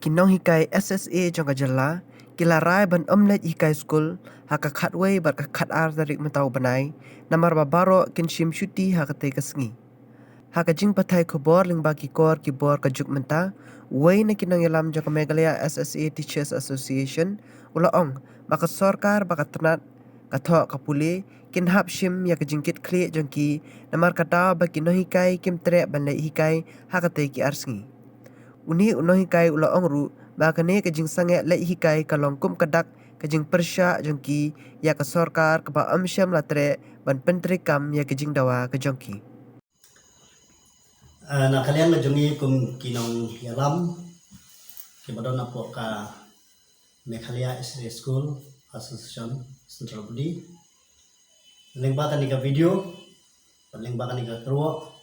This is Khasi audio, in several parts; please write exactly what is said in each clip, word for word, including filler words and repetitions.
Nonghikai S S A jong ka jylla ki la rai ban ym leit hikai skul ha ka khatwei bad ka khatar tarik mynta u bnai, namar ba baroh kin shim shuti ha katei ka sngi. Ha ka jingpathai khubor lyngba ki kor ki bor ka juk mynta, uwei na ki nongïalam jong ka Meghalaya S S A Teachers Association u la ong ba ka sorkar ba ka tnat, ka thoh ka pule kin hap shim ïa ka jingkitkhlieh jong ki, namar ka daw ba ki nonghikai kim treh ban leit hikai ha katei ki ar sngi. Une u nonghikai u la ong ruh ba kane ka jingsangeh leit hikai ka long kum ka dak ka jingpyrshah jong ki ïa ka sorkar kaba ym shym la treh ban pyntreikam ïa ka jingdawa ka jong ki. Ah, na ka liang ka jong ngi kum ki nongïalam kiba don hapoh ka Meghalaya S S A School Association Central Body, lyngba kane ka video bad lyngba kane ka kyrwoh,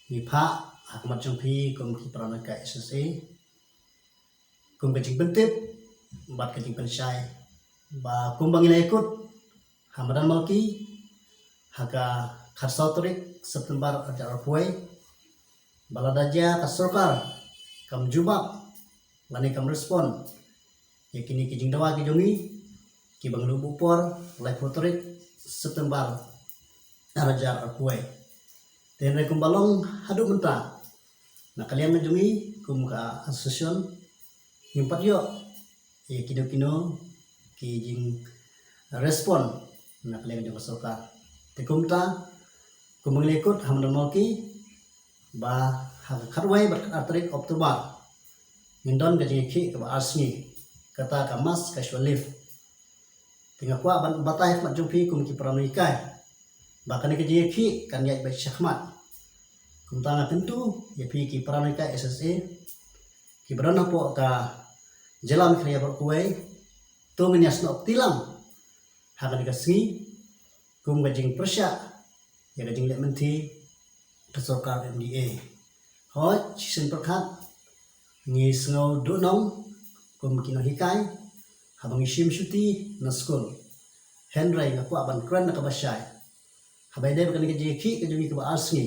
ngi phah ha khmat jong phi kum ki para nonghikai S S A, kum ka jingpyntip bad ka jingpynshai ba kumba ngi la ïakut ha madan Mawki ha ka khatsaw tarik September ar hajar arphew wei, ba lada jia ka sorkar kam jubab lane kam respond ïa kine ki jingdawa ki jong ngi, kiba ngi la buh por laiphew tarik September ar hajar arphew wei. Te hynrei kumba long haduh mynta, na ka liang ka jong ngi kum ka association ngim pat ïoh ïa kino kino ki jingrespond na ka liang jong ka sorkar. Te kumta, kumba ngi la ïakut ha madan Mawki ba ha ka khatwei bad khatar tarik October ngin don ka jingïakhih kaba ar sngi, kata ka mass casual leave. Te nga kwah ban batai ha khmat jong phi kum ki para nonghikai ba kane ka jingïakhih kan ïaid beit shakhmat. Kumta nga kyntu ïa phi ki para nonghikai S S A kiba don hapoh ka jylla Meghalaya baroh kawei, to ngin ïasnoh kti lang ha kane ka sngi kum ka jingpyrshah ïa ka jingleh lynti ka sorkar M D A. Hooid, shisien pyrkhat ngi sngew duhnong kum ki nonghikai haba ngi shim shuti na skul. Hynrei nga kwah ban kren da kaba shai, haba ïadei bad kane ka jingïakhih ka jong ngi kaba ar sngi,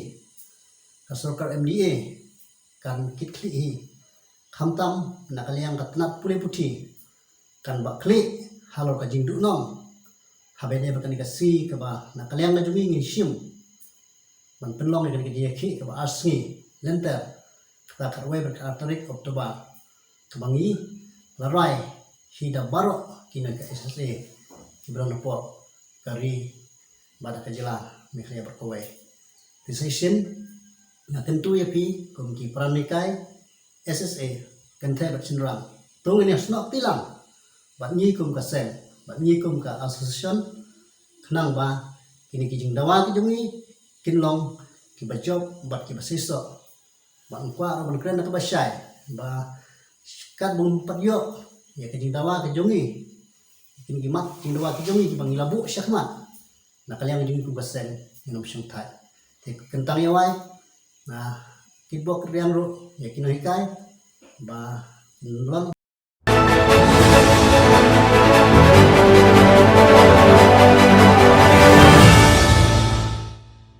ka sorkar M D A kan kitkhlieh hi, khamtam na ka liang ka tnat pule puthi kan bah khlieh halor ka jingduhnong haba ïadei bad kane ka sngi kaba na ka liang ka jong ngi ngin shim ban pynlong ïa kane ka jingïakhih kaba ar sngi lynter, kata khatwei bad khatar tarik October, kaba ngi la rai hi da baroh ki nonghikai S S A kiba don hapoh ka ri bad ka jylla Meghalaya baroh kawei. Te sa shisien nga kyntu ïa phi kum ki para nonghikai S S A kynthei bad shynrang, to ngin ïasnoh kti lang bad ngi kum ka seng, bad ngi kum ka association, khnang ba kine ki jingdawa ki jong ngi kin long kiba jop bad kiba seisoh. Bad nga kwah ruh ban kren da kaba shai ba katba ngim pat ïoh ïa ki jingdawa ki jong ngi, kine ki mat jingdawa ki jong ngi kiba ngi la buh shakhmat, na ka liang jong ngi kum ka seng ngin ym shongthait. Te kyntang ïa wai, na kitbok kitrwiang ruh ïa ki nonghikai ba kin long